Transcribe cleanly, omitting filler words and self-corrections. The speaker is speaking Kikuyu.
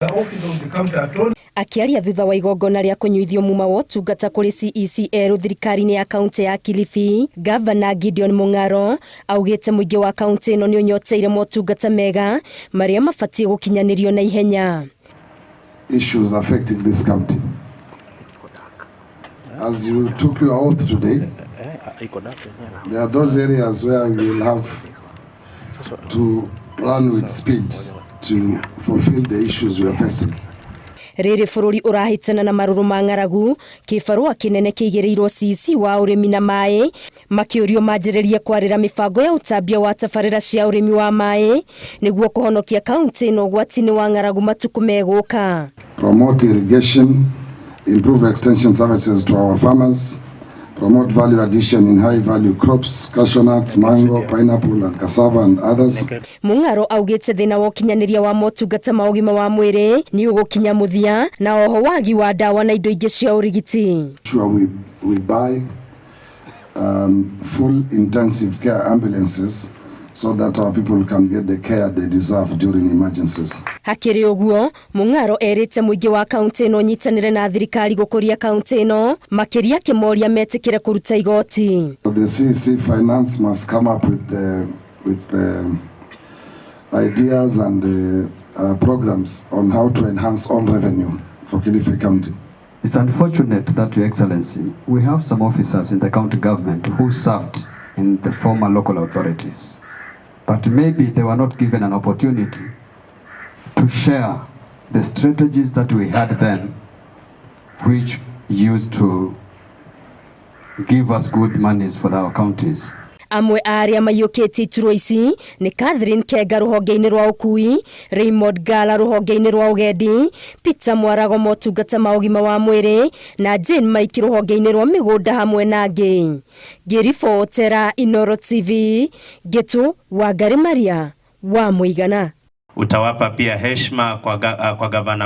The office of the county attorney. Akĩaria thutha wa igongona rĩa kũnyuithio muma wa ũtungata kũrĩ CEC erũ thirikari-inĩ ya kaunti ya Kilifi, Gavana Gideon Mung'aro augĩte mũingĩ wa kaunti ĩno nĩ ũnyoteire motungata mega marĩa mabatiĩ gũkinyanĩrio na ihenya. Issues affecting this county. As you took your oath today, there are those areas where you will have to run with speed to fulfill the issues we are facing. Rĩrĩ bũrũri ũrahĩtana na marũrũ ma ng'aragu, kĩbarũa kĩnene kĩigĩrĩirwo CEC wa ũrĩmi na maĩ makĩũrio manjĩrĩrie kwarĩra mĩbango ya ũtambia wa tabarĩra cia ũrĩmi wa maĩ nĩguo kũhonokia kaunti ĩno ũgwati-inĩ wa ng'aragu matukũ megũka. Promote irrigation, improve extension services to our farmers, promote value addition in high value crops, cashew nuts, mango, pineapple and cassava and others. Mung'aro augĩte thĩna wa ũkinyanĩria wa motungata ma ũgima wa mwĩrĩ nĩ ũgũkinya mũthia na oho wagi wa ndawa na indo ingĩ cia ũrigiti. Sure we buy full intensive care ambulances so that our people can get the care they deserve during emergencies. Hakĩrĩ ũguo, Mung'aro erĩte mũingĩ wa kaunti ĩno ũnyitanĩre na thirikari gũkũria kaunti ĩno, makĩria akĩmoria metĩkĩre kũruta igoti. So the CEC Finance must come up with the ideas and the programs on how to enhance all revenue for Kilifi County. It's unfortunate that, Your Excellency, we have some officers in the county government who served in the former local authorities, but maybe they were not given an opportunity to share the strategies that we had then, which used to give us good monies for our counties. Amwe a arĩa maiyũkĩtie iturwa ici nĩ Catherine Kenga rũhonge-inĩ rwa ũkui, Raymond Ngala rũhonge-inĩ rwa ũgendi, Peter Mwarago motungata ma ũgima wa mwĩrĩ na Jane Maiki rũhonge-inĩ rwa mĩgũnda hamwe na angĩ. Ngĩribotera Inooro TV, Ngĩtũ Wangari Maria wa Mũigana. Utawapa pia heshima kwa gavana.